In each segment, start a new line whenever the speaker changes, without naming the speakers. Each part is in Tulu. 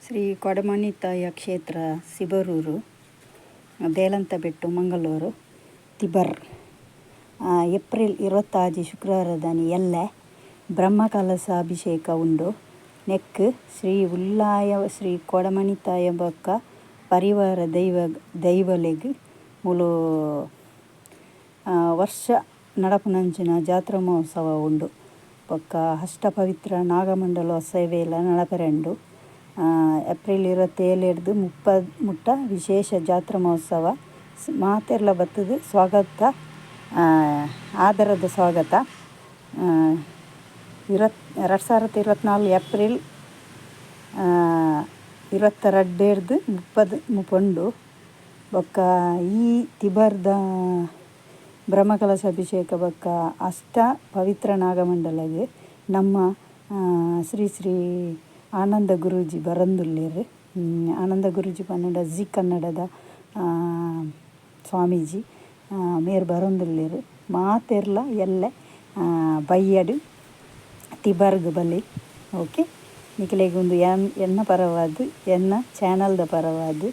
ಶ್ರೀ ಕೊಡಮಣಿತ್ತಾಯ ಕ್ಷೇತ್ರ ಸಿಬರೂರು ದೇಲಂತಬೆಟ್ಟು ಮಂಗಳೂರು ತಿಬರ್ ಏಪ್ರಿಲ್ 26 ಶುಕ್ರವಾರದಾನಿ ಎಲ್ಲೆ ಬ್ರಹ್ಮಕಲಶ ಅಭಿಷೇಕ ಉಂಡು. ನೆಕ್ಕ್ ಶ್ರೀ ಉಳ್ಳಾಯ ಶ್ರೀ ಕೊಡಮಣಿತ್ತಾಯ ಬೊಕ್ಕ ಪರಿವಾರ ದೈವ ದೈವಲೆಗ್ ಮೂಲು ವರ್ಷ ನಡಪುನಂಚಿನ ಜಾತ್ರಾ ಮಹೋತ್ಸವ ಉಂಡು. ಬೊಕ್ಕ ಅಷ್ಟಪವಿತ್ರ ನಾಗಮಂಡಲ ಸೇವೆಲ ನಡಪರೆ ಉಂಡು. ಏಪ್ರಿಲ್ 27 ರ್ದ್ 30 ಮುಟ್ಟ ವಿಶೇಷ ಜಾತ್ರಾ ಮಹೋತ್ಸವ ಮಾತೆರ್ಲ ಬತ್ತುದು ಸ್ವಾಗತ ಆದರದ ಸ್ವಾಗತ. 2024 ಏಪ್ರಿಲ್ 22 ರ್ದ್ 30 ಮುಪ ಉಂಡು. ಬೊಕ್ಕ ಈ ತಿಬರ್ದ ಬ್ರಹ್ಮಕಲಶ ಅಭಿಷೇಕ ಬೊಕ್ಕ ಅಷ್ಟ ಪವಿತ್ರ ನಾಗಮಂಡಲಗ್ ನಮ್ಮ ಶ್ರೀ ಶ್ರೀ ಆನಂದ ಗುರೂಜಿ ಬರೊಂದುಲ್ಲೆರ್. ಆನಂದ ಗುರೂಜಿ ಪಂಡ ಝೀ ಕನ್ನಡದ ಸ್ವಾಮೀಜಿ ಮೇರ್ ಬರೊಂದುಲ್ಲೆರ್. ಮಾತೆರ್ಲ ಎಲ್ಲೆ ಬಯ್ಯಡ್ ತಿಬರ್ಗ್ ಬಲೆ ಓಕೆ. ನಿಕಲೆಗ್ ಉಂದು ಎನ್ನ ಪರವಾದ್ ಎನ್ನ ಚಾನೆಲ್ದ ಪರವಾದ್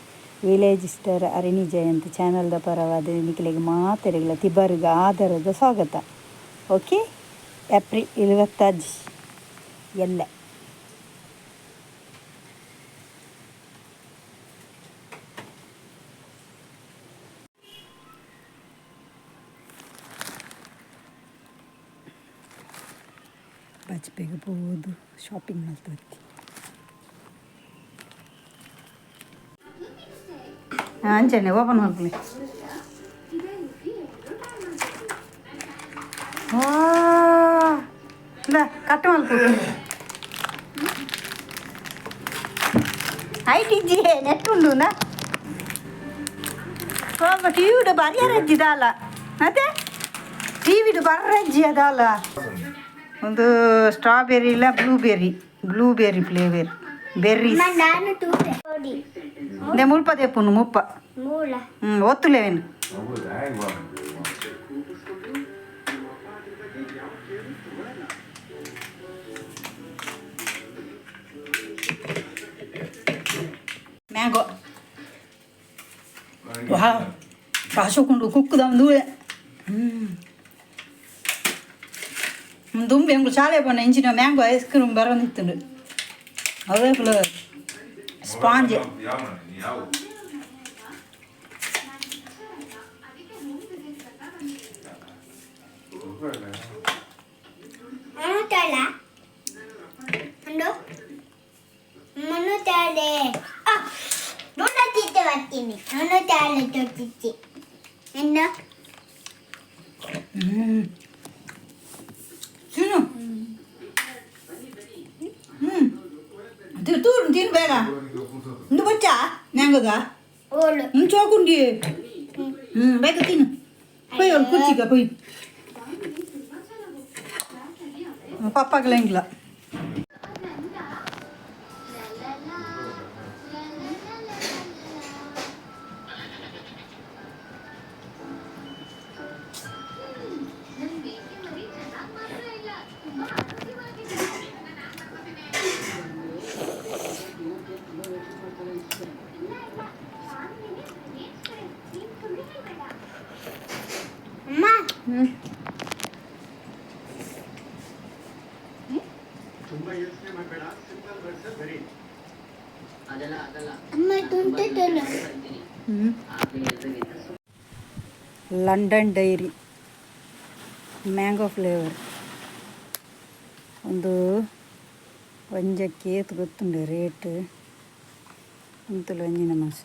ವಿಲೇಜ್ ಸ್ಟಾರ್ ಅರಿಣಿ ಜಯಂತ್ ಚಾನೆಲ್ದ ಪರವಾದ್ ನಿಕಲೆಗ್ ಮಾತೆರೆಗ್ಲ ತಿಬರ್ಗ್ ಆದರದ ಸ್ವಾಗತ. ಓಕೆ, ಏಪ್ರಿಲ್ 26 ಎಲ್ಲೆ. ಬಜ್ಪೆಗ್ ಪೋದು ಶಾಪಿಂಗ್ ಮಲ್ತ್ ಬತ್ತಿ. ಅಂಚನೆ ಓಪನ್ ಮಲ್ಪುಲೆ. ಕಟ್ ಮಲ್ಪು. ಐಟ್ ಇಜ್ಜಿ, ನೆಟ್ ಉಂಡು. ಟಿವಿಡ್ ಬರ್ಯರಜ್ಜಿ ದಾಲ, ಮತ್ತೆ ಟಿವಿಡ್ ಬರ್ರಜ್ಜಿ ಅದಾಲ. ಒಂದು ಸ್ಟ್ರಾಬೆರಿ ಇಲ್ಲ, ಬ್ಲೂಬೆರಿ, ಬ್ಲೂಬೆರಿ ಫ್ಲೇವರ್ ಬೆರ್ರೀಸ್.
ನಾನು ತೂಪೆ ನೋಡಿ.
ದೆ ಮುಲ್ಪ ದೇಪುನು 30.
ಮೂಲ.
ಹ್ಞೂ, ಒತ್ತುಲೇವೇನು. ಮ್ಯಾಂಗೋ ವಾ ಕಾಶೋಕೊಂಡು ಕುಕ್ಕುದ ಒಂದು. ಹ್ಞೂ, ದುಂಬಿ ಎಂಕುಲು ಶಾಲೆ ಪೋನ ಇಂಚಿನ ಮ್ಯಾಂಗೋ ಐಸ್ ಕ್ರೀಮ್ ಬರೊಂದಿತ್ತುಂಡು. ಅವೇ ಫ್ಲೇವರ್ ಸ್ಪಾಂಜ್.
ಮನುತಾಳ ಒಂದು ಮನುತಾಳೆ ನೋಡತಿದ್ದೆ ಬರ್ತೀನಿ ಮನುತಾಳೆ ತೊಟ್ಟಿಚ್ಚಿ ಇನ್ನು.
ಹ್ಞೂ, ತಿನ್ನು. ಹ್ಞೂ, ತೂರು, ತಿನ್ನು ಬೇಗ. ಇಂದು ಬಚ್ಚ ಮ್ಯಾಂಗೋದ.
ಓಳು.
ಹ್ಞೂ, ಚೋಕುಂಡಿ. ಹ್ಞೂ, ಬೇಗ ತಿನ್ನು. ಪೊಯ್, ಅವ್ಳು ಕುರ್ಚಿಗ ಪೊಯ್. ಪಪ್ಪಾಗಲ ಇಂಗ್ಲ.
ಅಮ್ಮ.
ಹ್ಞೂ.
ಅಮ್ಮ, ತುಂಟು.
ಹ್ಞೂ, ಲಂಡನ್ ಡೈರಿ ಮ್ಯಾಂಗೋ ಫ್ಲೇವರ್. ಒಂದು ಒಂಜಕ್ಕೆ ಏತ್ ಗೊತ್ತುಂಡು ರೇಟ್ ಅಂತಲು ಒಂಜಿನ ಮಾಸ.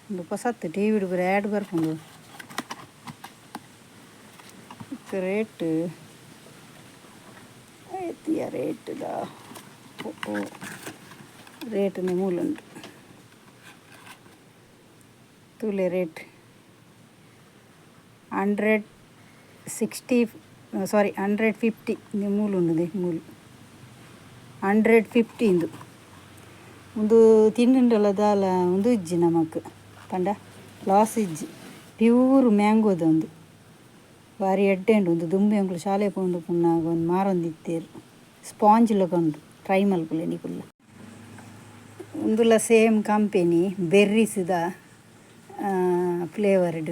ಒಂದು ಪೊಸತ್ತು ಟಿ ವಿಡ್ ಪೂರ ಆ್ಯಡ್ ಬರ್ಪುಂಡು. ರೇಟ್ ಏತಿಯ ರೇಟ್ ದಾ? ಓ ಓ, ರೇಟ್ ಮೂಲುಂಡು. ತೂಲೆ, ರೇಟ್ 160, ಸಾರಿ, 150. ಮೂಲು ಉಂಡು, ಮೂಲು 150 ಇಂದು. ಉಂದು ತಿಂಡುಂಡಲ ದಾಲ ಉಂದು ಇಜ್ಜಿ ನಮಕ್ ಪಂಡ ಲಾಸ್ ಇಜ್ಜಿ. ಪ್ಯೂರ್ ಮ್ಯಾಂಗೋದ ಉಂದು. ಬಾರಿ ಎಡ್ಡೆ ಉಂಡು ಉಂದು. ದುಂಬು ಎಂಕುಲು ಶಾಲೆ ಪೋವೊಂದು ಉಪ್ಪುನಾಗ ಒಂದು ಮಾರೊಂದಿತ್ತೆರ್. ಸ್ಪಾಂಜ್ ಲೆಕ ಉಂಡು. ಟ್ರೈ ಮಲ್ಪುಲೆ ನಿಕುಲ್ಲ. ಉಂದುಲ ಸೇಮ್ ಕಂಪೆನಿ ಬೆರ್ರೀಸ್ದ ಫ್ಲೇವರ್ಡ್.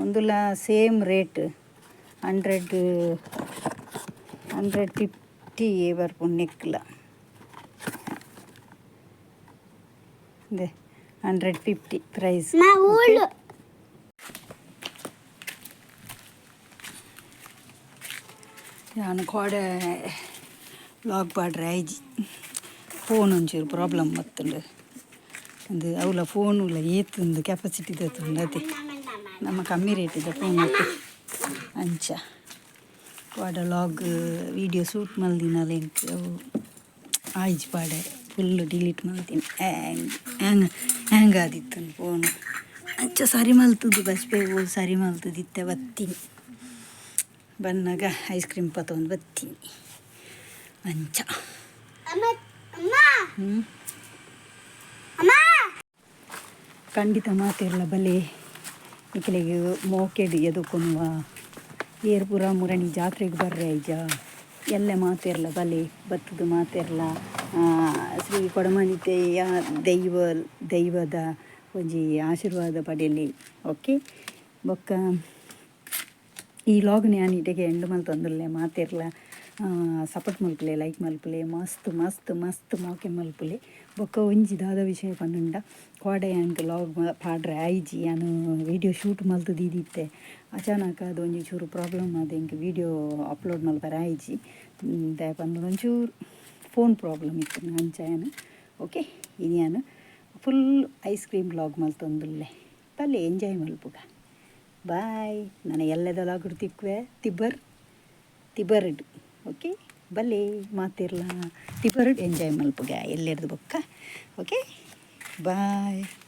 ಉಂದುಲ ಸೇಮ್ ರೇಟ್, 100, 150 ಬರ್ಪುಂಡು ನೆಕ್ಲ. 150 ಪ್ರೈಸ್.
ಮಾ ಊಳು.
ಯಾನ್ ಕೋಡೆ ವ್ಲಾಗ್ ಪಾಡ್ರೆ ಆಯ್ಜಿ. ಫೋನ್ ಒಂಚೂರು ಪ್ರಾಬ್ಲಮ್ ಬತ್ತುಂಡು. ಅಂದು ಅವಲ ಫೋನ್ ಉಲ್ಲ ಏತುಂದು ಕೆಪಾಸಿಟಿ ದೆತ್ತುಂಡು ಅದೇ. ನಮ್ಮ ಕಮ್ಮಿ ರೇಟಿದ ಫೋನ್ ಅತ್ತೆ. ಅಂಚ ಕೋಡೆ ವ್ಲಾಗ್ ವೀಡಿಯೋ ಶೂಟ್ ಮಲ್ದಿನಲ್ಲ, ಎಂಕ್ ಅವು ಆಯ್ಜಿ. ಪಾಡೆ ಫುಲ್ ಡಿಲೀಟ್ ಮಲ್ದಿನಿ. ಹ್ಯಾಂಗ್ ಹ್ಯಾಂಗ್ ಹ್ಯಾಂಗ್ ಆದಿತ್ತು ಫೋನ್. ಅಂಚ ಸರಿ ಮಲ್ತದ್ದು ಬಸ್ಪೆ ಸರಿ ಮಲ್ತದ್ದು ಇತ್ತೆ ಬತ್ತೀನಿ. ಬನ್ನಾಗ ಐಸ್ ಕ್ರೀಮ್ ಪತೊಂದು ಬತ್ತೀನಿ ಅಂಚ.
ಅಮ್ಮ, ಅಮ್ಮ.
ಹ್ಞೂ.
ಅಮ್ಮ.
ಖಂಡಿತ ಮಾತಿರ್ಲ ಬಲೆ. ನಿಕಲೆಗ್ ಮೋಕೆಡ್ ಎದುಕೊನುವ. ಏರ್ ಪೂರ ಮುರಣಿ ಜಾತ್ರೆಗೆ ಬರ್ರೆ ಐಜ ಎಲ್ಲೆ ಮಾತೆರ್ಲ ಬಲೆ. ಬತ್ತದು ಮಾತೆರ್ಲ ಶ್ರೀ ಕೊಡಮಣಿತೆಯ ದೈವ ದೈವದ ಒಂಜಿ ಆಶೀರ್ವಾದ ಪಡೆಯಲಿ. ಓಕೆ, ಬೊಕ್ಕ ಈ ವ್ಲಾಗ್ನ ಯಾನ್ ಇಡೆಗೆ ಎಂಡ್ ಮಲ್ತೊಂದುಲ್ಲೆ. ಮಾತೆರ್ಲ ಸಪೋರ್ಟ್ ಮಲ್ಪುಲೆ, ಲೈಕ್ ಮಲ್ಪುಲೆ, ಮಸ್ತ್ ಮಸ್ತ್ ಮಸ್ತ್ ಮೋಕೆ ಮಲ್ಪುಲೆ. ಬೊಕ್ಕ ಒಂಜಿ ದಾದ ವಿಷಯ ಪನ್ನುಂಡ, ಕೋಡೆ ಯಾಂಕ್ ವ್ಲಾಗ್ ಪಾಡ್ರೆ ಆಯ್ಜಿ. ಯಾನ್ ವೀಡಿಯೋ ಶೂಟ್ ಮಲ್ತ್ ದೀದಿತ್ತೆ. ಅಚಾನಕ್ ಅದು ಒಂಜಿ ಚೂರು ಪ್ರಾಬ್ಲಮ್ ಆದ್ ಎಂಕ್ ವೀಡಿಯೋ ಅಪ್ಲೋಡ್ ಮಲ್ಪರೆ ಆಯ್ಜಿ. ದಾಯೆ ಪಂಡ ಒಂಚೂರು ಫೋನ್ ಪ್ರಾಬ್ಲಮ್ ಇತ್ತು. ಅಂಚ ಯಾನ್ ಓಕೆ, ಇನಿ ಯಾನ್ ಫುಲ್ ಐಸ್ ಕ್ರೀಮ್ ವ್ಲಾಗ್ ಮಲ್ತೊಂದುಲ್ಲೆ. ಬಲ್ಲೆ, ಎಂಜಾಯ್ ಮಲ್ಪುಗ. ಬಾಯ್. ನನ ಎಲ್ಲೆದ ವ್ಲಾಗ್ ತಿಕ್ಕುವೆ ತಿಬ್ಬರ್ ತಿಬರ್ಡ್. ಓಕೆ, ಬಲ್ಲೆ ಮಾತಿರ್ಲ. ತಿಬರ್ಡ್ ಎಂಜಾಯ್ ಮಲ್ಪುಗ ಎಲ್ಲೆರ್ದು ಬೊಕ್ಕ. Okay, bye.